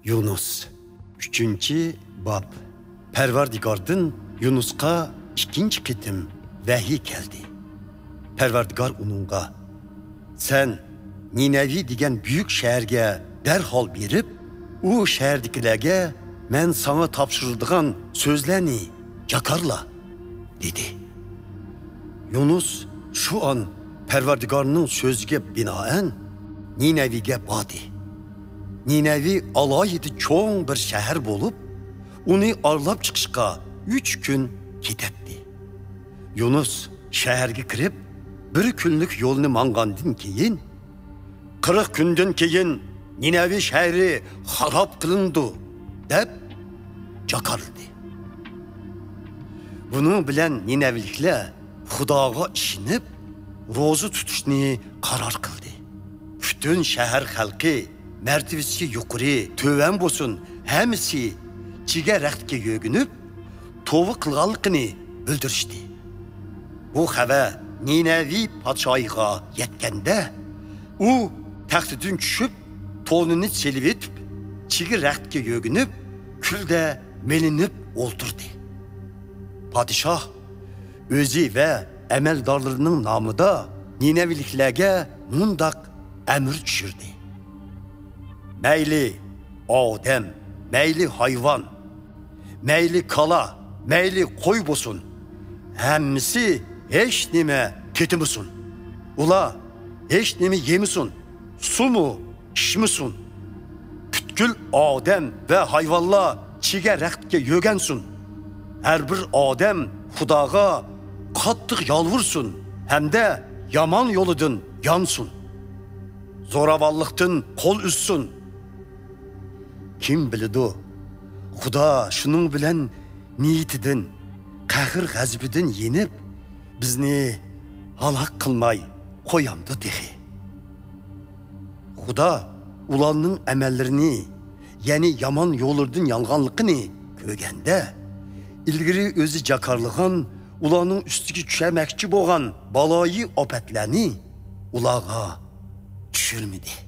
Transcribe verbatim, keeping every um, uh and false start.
يۇنۇس، ئۈچىنچى باب. پەرۋەردىگاردىن يۇنۇسقا ئىككىنچى قېتىم ۋەھىي كەلدى. پەرۋەردىگار ئۇنىڭغا، سەن نىنەۋى دېگەن بۈيۈك شەھەرگە دەرھال بېرىپ، ئۇ شەھەردىكىلەرگە مەن ساڭا تاپشۇرىدىغان سۆزلەرنى جاكارلا، دېدى. يۇنۇس شۇ ئان پەرۋەردىگارنىڭ سۆزىگە بىنائەن نىنەۋىگە باردى. نىنەۋى ئالاھىدە چوڭ بىر شەھەر بولۇپ، ئۇنى ئارىلاپ چىقىشقا ئۈچ كۈن كېتەتتى. يۇنۇس شەھەرگە كىرىپ، بىر كۈنلۈك يولنى ماڭغاندىن كېيىن، قىرىق كۈندىن كېيىن نىنەۋى شەھىرى خاراب قىلىنىدۇ، دەپ جاكارلىدى. بۇنىڭ بىلەن نىنەۋىلىكلەر خۇداغا ئىشىنىپ، روزا تۇتۇشنى قارار قىلدى. پۈتۈن شەھەر خەلقى، مەرتىۋىسى يۇقىرى، تۆۋەن بولسۇن، ھەممىسى چىگە رەختكە يۆگىنىپ، توۋا قىلغانلىقىنى بىلدۈرۈشتى. بۇ خەۋەر نىنەۋى پادىشاھىغا يەتكەندە، ئۇ تەختىدىن چۈشۈپ، تونىنى سېلىۋېتىپ، چىگە رەختكە يۆگىنىپ، كۈلدە مىلىنىپ ئولتۇردى. پادىشاھ ئۆزى ۋە ئەمەلدارلىرىنىڭ نامىدا نىنەۋىلىكلەرگە مۇنداق ئەمىر چۈشۈردى: مەيلى ئادەم، مەيلى ھايۋان، مەيلى كالا، مەيلى قوي بولسۇن، ھەممىسى ھېچنېمە تېتىمىسۇن. ئۇلار ھېچنېمە يېمىسۇن، سۇمۇ ئىچمىسۇن. پۈتكۈل ئادەم ۋە ھايۋانلار چىگە رەختكە يۆگەنسۇن. ھەر بىر ئادەم خۇداغا قاتتىق يالۋۇرسۇن ھەمدە يامان يولىدىن يانسۇن. زوراۋانلىقتىن قول ئۈزسۇن. كىم بىلىدۇ، خۇدا شۇنىڭ بىلەن نىيىتىدىن، قەھر-غەزىپىدىن يېنىپ، بىزنى ھالاك قىلماي قويامدۇ تېخى؟ خۇدا ئۇلارنىڭ ئەمەللىرىنى، يەنى يامان يوللىرىدىن يانغانلىقىنى كۆرگەندە، ئىلگىرى ئۆزى جاكارلىغان، ئۇلارنىڭ ئۈستىگە چۈشەرمەكچى بولغان بالايىئاپەتلەرنى ئۇلارغا چۈشۈرمىدى.